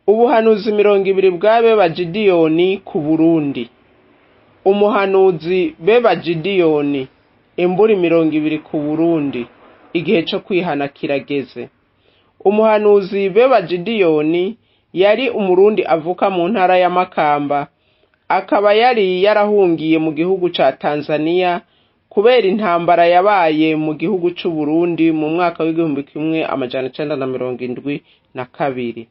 Ubuhanuzi 20 bwa Beba Gidiyoni ku Burundi. Umuhanuzi Beba Gidiyoni, imburi 20 ku Burundi, igihe co kwihana kirageze. Umuhanuzi Beba Gidiyoni yari umurundi avuka mu ntara ya Makamba, akaba yari yarahungiye mu gihugu ca Tanzaniya kubera intambara yabaye mu gihugu c'Uburundi mu mwaka w'1972.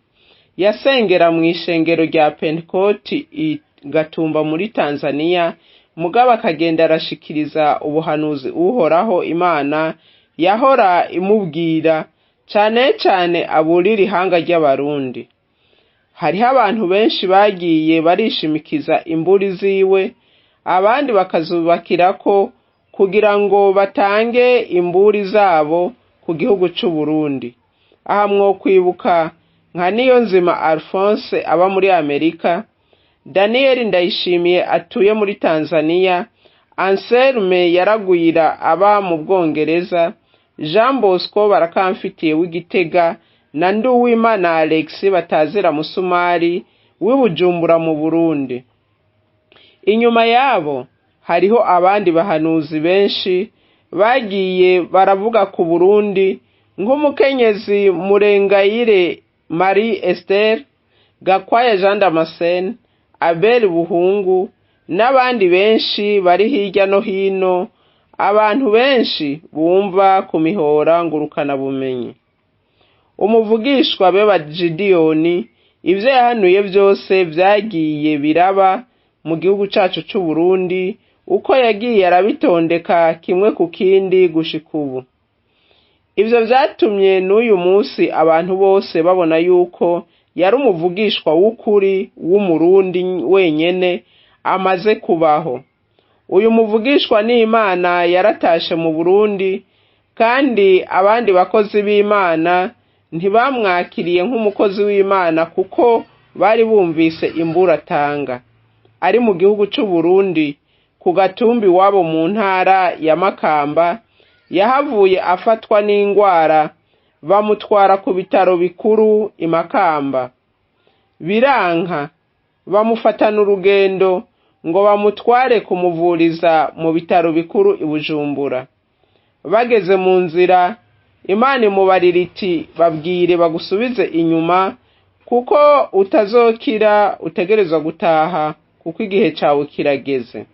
Yasengera mw'ishengero rya Pentekoti i Gatumba muri Tanzaniya, mugabo akagenda arashikiriza ubuhanuzi Uhoraho Imana yahora imubwira, cane cane aburira ihanga ry'Abarundi. Hariho abantu benshi bagiye barishimikiza imburi ziwe, abandi bakazubakirako kugira ngo batange imburi zabo ku gihugu c'Uburundi. Aha mwokwibuka nka Niyonzima Alphonse aba muri Amerika, Daniel Ndayishimiye atuye muri Tanzaniya, Anselme Yaragwira aba mu Bwongereza, Jean Bosco Barakamfitiye w'Igitega na Nduwimana Alex batazira Musumari w'i Bujumbura mu Burundi. Inyuma yabo hariho abandi bahanuzi benshi bagiye baravuga ku Burundi, nk'umukenyezi Murengayire Marie Esther, Gakwaya Jean Damascene, Abel Buhungu n'abandi benshi bari hirya no hino, abantu benshi bumva ku mihora ngurukanabumenyi. Umuvugishwa Beba Gidiyoni ivyo yahanuye vyose vyagiye biraba mu gihugu cacu c'Uburundi, uko yagiye arabitondeka kimwe ku kindi gushika ubu. Ivyo vyatumye n'uyu musi abantu bose babona yuko yari umuvugishwa w'ukuri w'umurundi wenyene amaze kubaho. Uyu muvugishwa n'Imana yaratashe mu Burundi, kandi abandi bakozi b'Imana ntibamwakiriye nk'umukozi w'Imana kuko bari bumvise imburi atanga. Ari mu gihugu c'Uburundi ku gatumba iwabo mu ntara ya Makamba, yahavuye afatwa n'ingwara bamutwara ku bitaro bikuru i Makamba. Biranka bamufatana urugendo ngo bamutware kumuvuriza mu bitaro bikuru i Bujumbura. Bageze mu nzira, Imana imubarira iti babwire bagusubize inyuma kuko utazokira, utegerezwa gutaha kuko igihe cawe kirageze.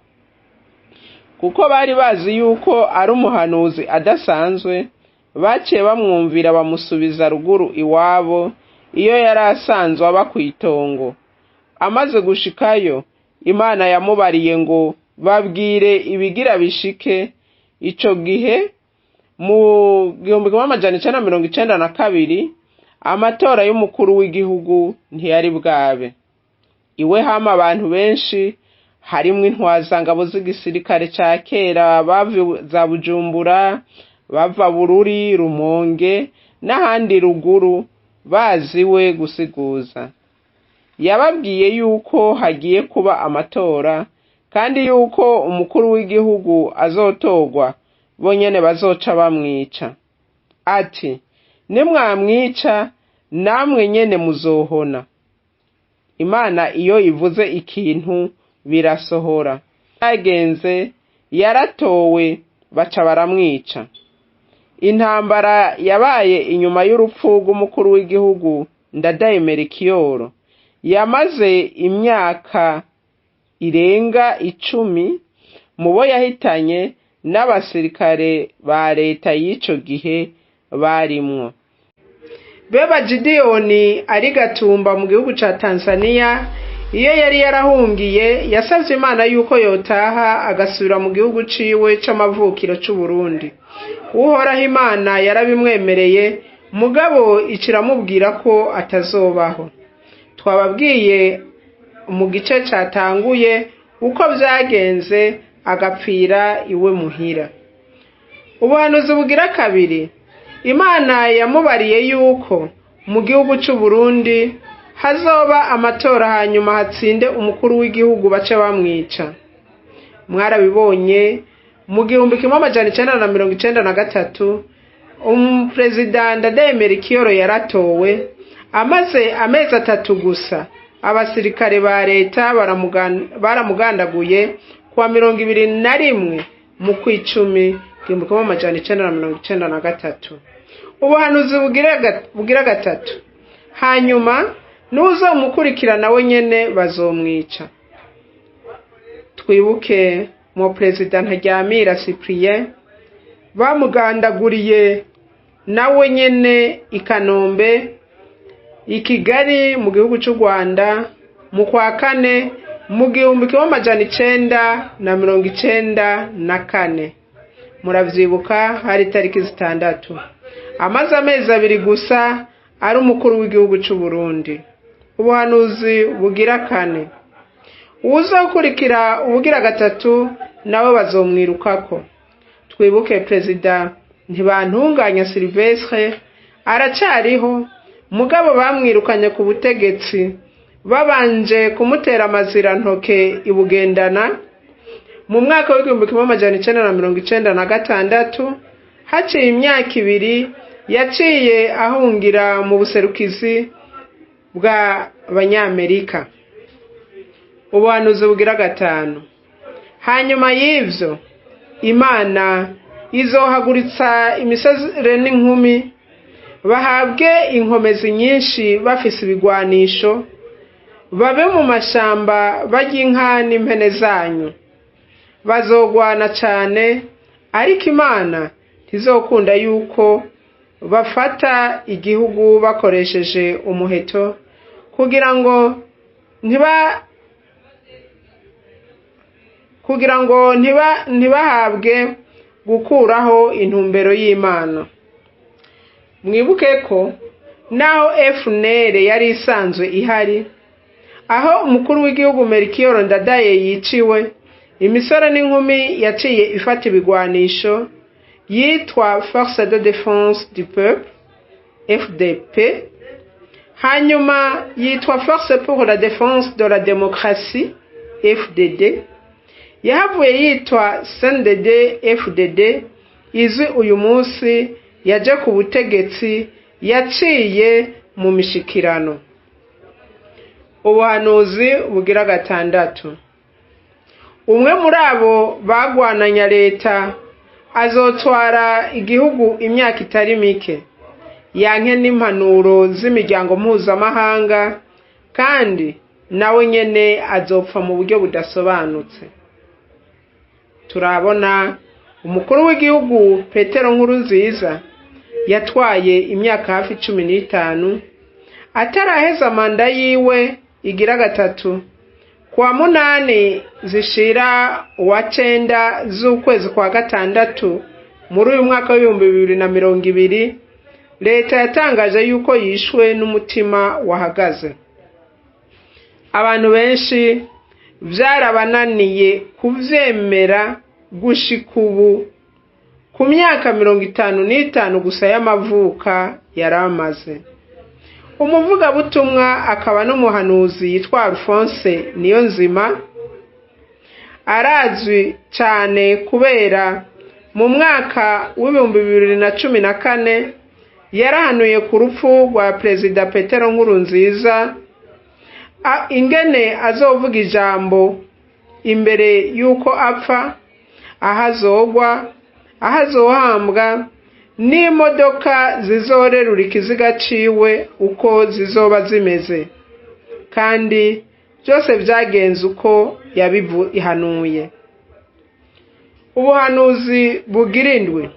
Kuko bari bazi yuko ari umuhanuzi adasanzwe, baciye bamwumvira bamusubiza ruguru iwabo, iyo yari asanzwe aba kw'itongo. Amaze gushikayo, Imana yamubariye ngo babwire ibigira bishike. Ico gihe mu 1992 amatora y'umukuru w'igihugu ntiyari bwabe. Iwe hama abantu benshi harimwo intwazangabo z'igisirikare ca kera bava za Bujumbura, bava Bururi, Rumonge n'ahandi ruguru baziwe gusiguza. Yababwiye yuko hagiye kuba amatora kandi yuko umukuru w'igihugu azotorwa, bonyene bazoca bamwica. Ati nimwamwica namwe nyene muzohona. Imana iyo ivuze ikintu birasohora. Yagenze yaratowe baca baramwica. Intambara yabaye inyuma y'urupfu rw'umukuru w'igihugu Ndadaye Melchior yamaze imyaka irenga 10 mubo yahitanye n'abasirikare ba leta y'ico gihe barimwo. Beba Gidiyoni ari Gatumba mu gihugu ca Tanzaniya, iyo yari yarahungiye, yasavye Imana yuko yotaha agasubira mu gihugu ciwe c'amavukiro c'Uburundi. Uhoraho Imana yarabimwemereye, mugabo ikiramubwira ko atazobaho. Twababwiye mu gice catanguye uko vyagenze agapfira iwe muhira. Ubuhanuzi bugira kabiri, Imana yamubariye yuko mu gihugu c'Uburundi hazoba amatora hanyuma hatsinde umukuru w'igihugu bace bamwica. Mwarabibonye mu 1993 umuperezida Ndadaye Melchior yaratowe, Amaze amezi 3 gusa, abasirikare ba leta baramugandaguye kuwa 21 mu kw'icumi 1993. Ubuhanuzi bugira gatatu: hanyuma n'uzomukurikira nawe nyene bazomwica. Twibuke mu perezida Ntaryamira Cyprien bamugandaguriye nawe nyene i Kanombe, i Kigali mu gihugu c'u Rwanda, mu kwa kane mu 1994. Muravyibuka, hari itariki 6. Amaze amezi 2 gusa ari umukuru w'igihugu c'u Burundi. Ubuhanuzi bugira kane: uwuzokurikira ubugira gatatu nawe bazomwirukako. Twibuke perezida Ntibantunganya Sylvestre aracariho, mugabo bamwirukanye ku butegetsi babanje kumutera amazirantoke i Bugendana mu mwaka w'1996. Haciye imyaka 2 yaciye ahungira mu buserukizi bw'Abanyamerika. Ubuhanuzi bugira gatanu: hanyuma y'ivyo Imana izohaguritsa imisore n'inkumi bahabwe inkomezi nyinshi, bafise ibigwanisho, babe mu mashamba barya inka n'impene zanyu. Bazogwana cane, ariko Imana ntizokunda yuko bafata igihugu bakoresheje umuheto, kugira ngo ntibahabwe gukuraho intumbero y'Imana. Mwibuke ko naho FNL yari isanzwe ihari, aho umukuru w'igihugu Melchior Ndadaye yiciwe, imisore n'inkumi yaciye ifata ibigwanisho yitwa Force de Défense du Peuple, FDP, hanyuma yitwa Force pour la Défense de la Démocratie, FDD, yahavuye yitwa CNDD FDD izwi uyu munsi, yaje ku butegetsi yaciye mu mishikirano. Ubuhanuzi bugira gatandatu: umwe muri abo bagwananya leta azotwara igihugu imyaka itari mike, yanke n'impanuro z'imiryango mpuzamahanga, kandi nawe nyene azopfa mu buryo budasobanutse. Turabona umukuru w'igihugu Petero Nkurunziza yatwaye imyaka hafi 15 ataraheza manda yiwe igira gatatu. Kuwa 8 zishira uwa 9 z'ukwezi kwa gatandatu muri uyu mwaka w'2020, leta yatangaje yuko yishwe n'umutima wahagaze. Abantu benshi vyarabananiye kuvyemera gushika ubu, ku myaka 55 gusa y'amavuka yaramaze. Umuvugabutumwa akaba n'umuhanuzi yitwa Alphonse Niyonzima arazwi cyane kubera mu mwaka w'2014 yarahanuye ku rupfu rwa perezida Petero Nkurunziza, ingene azovuga ijambo imbere y'uko apfa, aho azogwa, aho azohambwa, n'imodoka zizorerura ikiziga ciwe uko zizoba zimeze, kandi byose byagenze uko yabihanuye. Ubuhanuzi bugira indwi: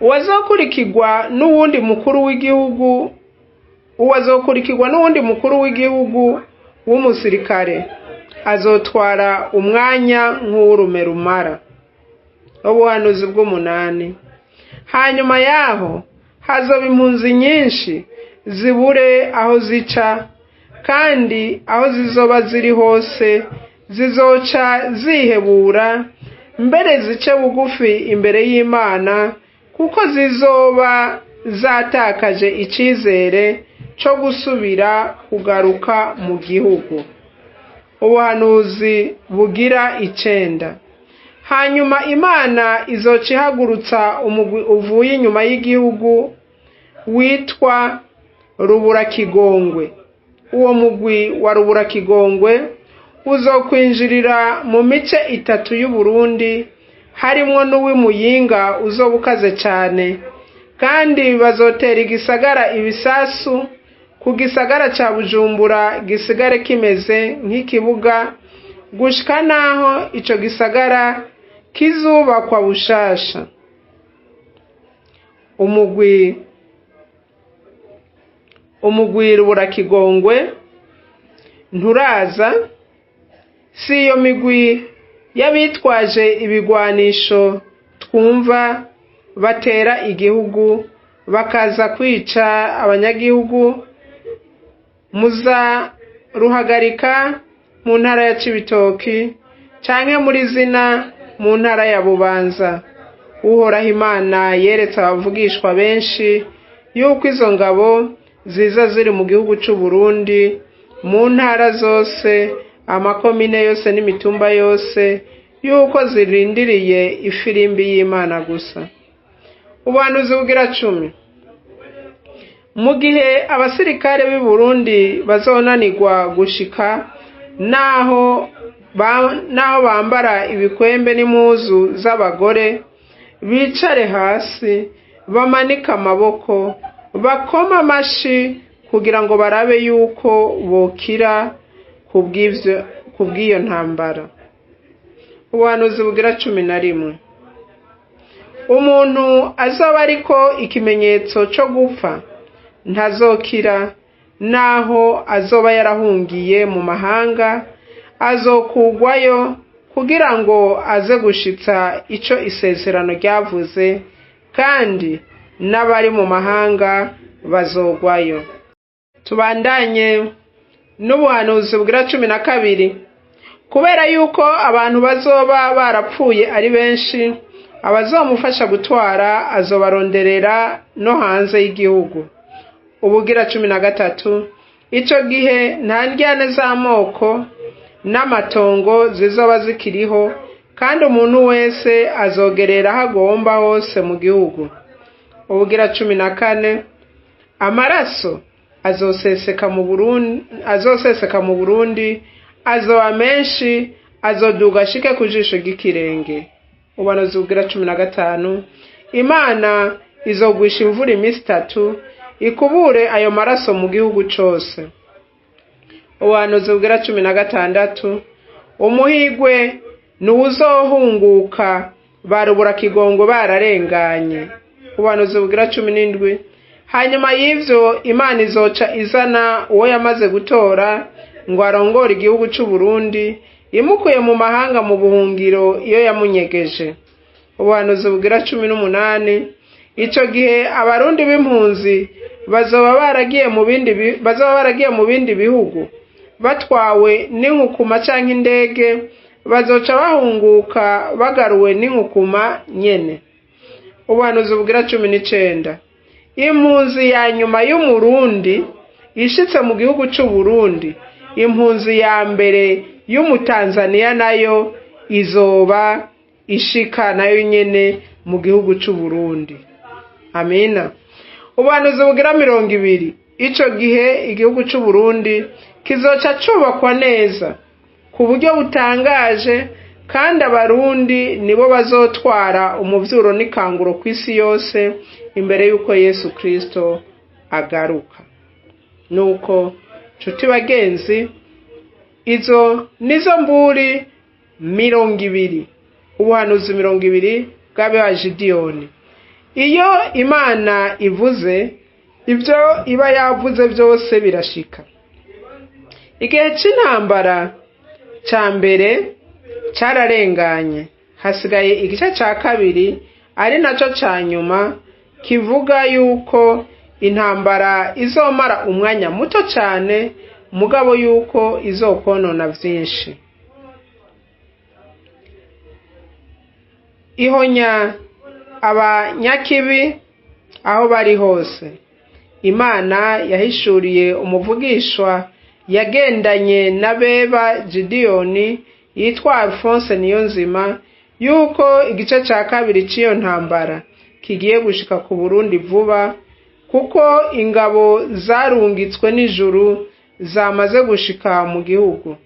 uwazokurikirwa n'uwundi mukuru w'igihugu, uwazokurikirwa n'uwundi mukuru w'igihugu w'umusirikare azotwara umwanya nk'uw'urume rumara. Ubuhanuzi bw'umunani: hanyuma yaho hazoba impunzi nyinshi zibure aho zica, kandi aho zizoba ziri hose zizoca zihebura, mbere zice bugufi imbere y'Imana, kuko zizoba zatakaje icizere co gusubira kugaruka mu gihugu. Ubuhanuzi bugira icenda: hanyuma Imana izoca ihagurutsa umugwi uvuye inyuma y'igihugu witwa Ruburakigongwe. Uwo mugwi wa Ruburakigongwe uzokwinjirira mu mice itatu y'Uburundi, harimwo n'uw'Imuyinga uzoba ukaze cane, kandi bazotera igisagara ibisasu ku gisagara ca Bujumbura gisigare kimeze nk'ikibuga, gushika naho ico gisagara kizubakwa bushasha. Umugwi Ruburakigongwe nturaza, si iyo migwi y'abitwaje ibigwanisho twumva batera igihugu bakaza kwica abanyagihugu muza Ruhagarika mu ntara ya Cibitoki canke muri Zina mu ntara ya Bubanza. Uhoraho Imana yeretse abavugishwa benshi yuko izo ngabo ziza ziri mu gihugu c'Uburundi, mu ntara zose, amakomine yose n'imitumba yose, yuko zirindiriye ifirimbi y'Imana gusa. Ubuhanuzi bugira 10. Mu gihe abasirikare b'i Burundi bazonanirwa gushika naho bambara ibikwembe n'impuzu z'abagore, bicare hasi bamanike amaboko, bakome amashi kugira ngo barabe yuko bokira kubw'iyo ntambara. Ubuhanuzi bugira 11. Umuntu azoba ariko ikimenyetso co gupfa ntazokira, naho azoba yarahungiye mu mahanga, azokugwayo kugira ngo aze gushitsa ico isezerano ryavuze, kandi n'abari mu mahanga bazogwayo. Tubandanye n'ubuhanuzi bugira 12. Kubera yuko abantu bazoba barapfuye ari benshi, abazomufasha gutwara azobaronderera no hanze y'igihugu. Ubugira 13. Ico gihe nta ndyane z'amoko n'amatongo zizoba zikiriho, kandi umuntu wese azogerera aho agomba hose mu gihugu. Ubugira 14. Amaraso azoseseka mu Burundi, azoba menshi, azoduga ashike ku jisho ry'ikirenge. Ubuhanuzi bugira 15. Imana izogwisha imvura iminsi 3, ikubure ayo maraso mu gihugu cose. Ubuhanuzi bugira 16. Umuhigwe niwuzohunguka ba Ruburakigongwe bararenganye. Ubuhanuzi bugira 17. Hanyuma y'ivyo Imana izoca izana uwo yamaze gutora ngo arongore igihugu c'Uburundi, imukuye mu mahanga mu buhungiro iyo yamunyegeje. Ubuhanuzi bugira 18. Ico gihe abarundi b'impunzi bazoba baragiye mu bindi bihugu batwawe n'inkukuma canke indege, bazoca bahunguka bagaruwe n'inkukuma nyene. Ubuhanuzi bugira 19. Impunzi ya nyuma y'Umurundi ishitse mu gihugu c'Uburundi, impunzi ya mbere y'Umutanzaniya nayo izoba ishika nayo nyene mu gihugu c'Uburundi. Amina. Ubuhanuzi bugira 20. Ico gihe igihugu c'Uburundi kizoca cubakwa neza ku buryo butangaje, kandi abarundi nibo bazotwara umuvyuro n'ikanguro kw'isi yose imbere y'uko Yesu Kristo agaruka. Nuko nshuti bagenzi, izo nizo mburi 20, ubuhanuzi 20 bwa Gidiyoni. Iyo Imana ivuze, ibyo iba yavuze byose birashika. Igihe c'intambara ca mbere cararenganye, hasigaye igice ca kabiri ari naco ca nyuma, kivuga yuko intambara izomara umwanya muto cane, mugabo yuko izokonona vyinshi. Ihonya abanyakibi aho bari hose. Imana yahishuriye umuvugishwa yagendanye na Beba Gidiyoni yitwa Alphonse Niyonzima yuko igice ca kabiri c'iyo ntambara kigiye gushika ku Burundi vuba, Kuko ingabo zarungitswe n'ijuru zamaze gushika mu gihugu.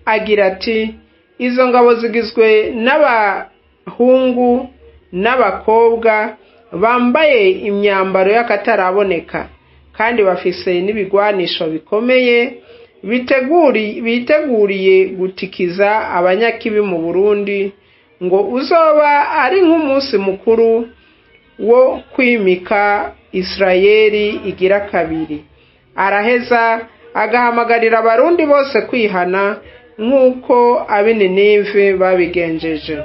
Agira ati: izo ngabo zigizwe n'abahungu n'abakobwa bambaye imyambaro y'akataraboneka, kandi bafise n'ibigwanisho bikomeye, biteguriye gutikiza abanyakibi mu Burundi, ngo uzoba ari nk'umunsi mukuru wo kwimika Isirayeli igira kabiri. Araheza agahamagarira Abarundi bose kwihana nk'uko ab'i Ninive babigenjeje.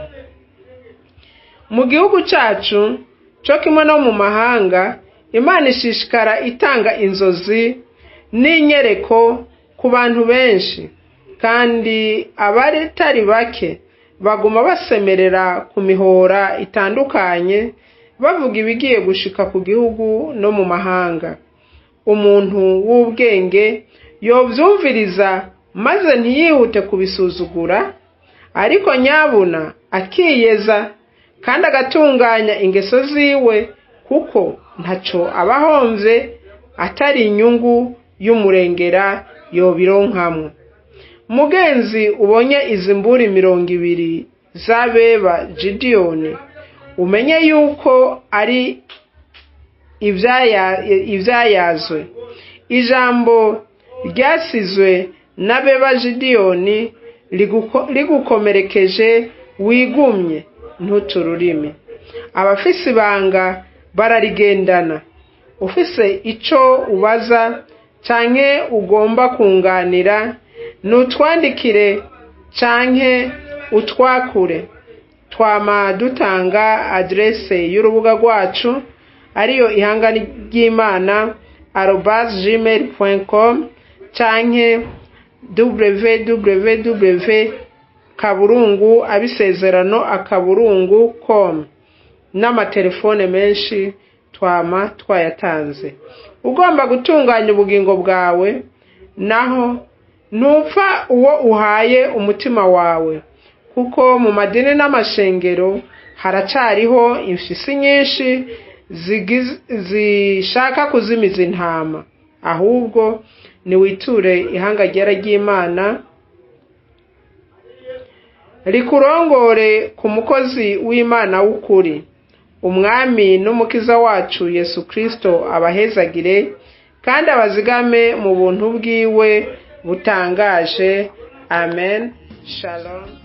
Mu gihugu cacu co kimwe no mu mahanga, Imana ishishikara itanga inzozi n'inyereko ku bantu benshi, kandi abatari bake baguma basemerera ku mihora itandukanye bavuga ibigiye gushika ku gihugu no mu mahanga. Umuntu w'ubwenge yovyumviriza maze ntiyihute kubisuzugura, ariko nyabuna akiyeza kandi agatunganya ingeso ziwe, kuko ntaco aba ahomvye atari inyungu y'umurengera yobironkamwo. Mugenzi, ubonye izi mburi 20 z'abeba Gidiyoni, umenye yuko ari ivyayazwe. Ijambo ryasizwe n'abeba Gidiyoni rigukomerekeje, wigumye ntutururimi. Abafise ibanga bararigendana. Ufise ico ubaza canke ugomba kunganira, nutwandikire canke utwakure. Twama dutanga adrese y'urubuga rwacu, ariyo ihanga ry'Imana @gmail.com canke www kaburungu abisezerano akaburungu com, n'amatelefone menshi twama twayatanze. Ugomba gutunganya ubugingo bwawe, naho ntupfa uwo uhaye umutima wawe, kuko mu madini n'amashengero haracariho imfyisi nyinshi zishaka kuzimiza intama. Ahubwo niwiture ihanga ryera ry'Imana rikurongore ku mukozi w'Imana w'ukuri. Umwami n'Umukiza wacu Yesu Kristo abahezagire kandi abazigame mu buntu bwiwe butangaje. Amen. Shalom.